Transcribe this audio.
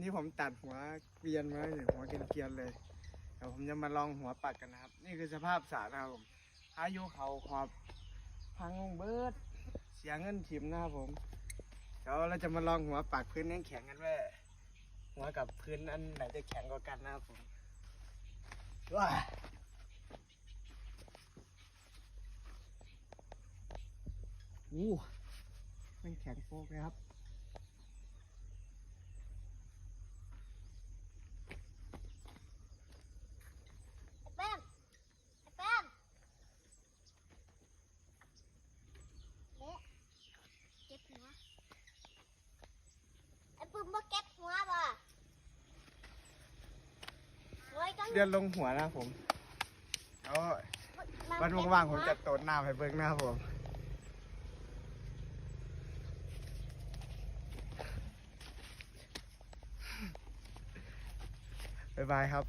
ທີ່ ຜົມຕັດຫົວກວຽນມານີ້ ຫົວກວຽນໆເລີຍ. ດຽວ ຜົມຈະມາລອງຫົວປັກກັນນະຄັບ. ນີ້ຄືສະພາບສະນະຄັບຜົມ ພາຍຸເຂົ້າຫອບ ພັງລົງເບິດ ເສຍເງິນຖິ້ມນະຄັບຜົມ. ດຽວເຮົາຈະມາລອງຫົວປັກພື້ນແຂງໆກັນວ່າ ຫົວກັບພື້ນອັນໃດຈະແຂງກວ່າກັນນະຄັບຜົມ. ວ້າ ໂອ້ ມັນແຂງໂປກເລີຍຄັບ. ແປ້ມ ແປ້ມ ເກັບຫົວ. ໄອ້ປຶ້ມບໍ່ເກັບຫົວບໍ່? ໂອ້ຍ ເລືອດລົງຫົວນະຜົມ. ໂອ້ຍ ວັນວ່າງໆ ຜົມຈະໂຕດນ້ຳໃຫ້ເບິ່ງນະຜົມ. ບາຍບາຍຄັບ.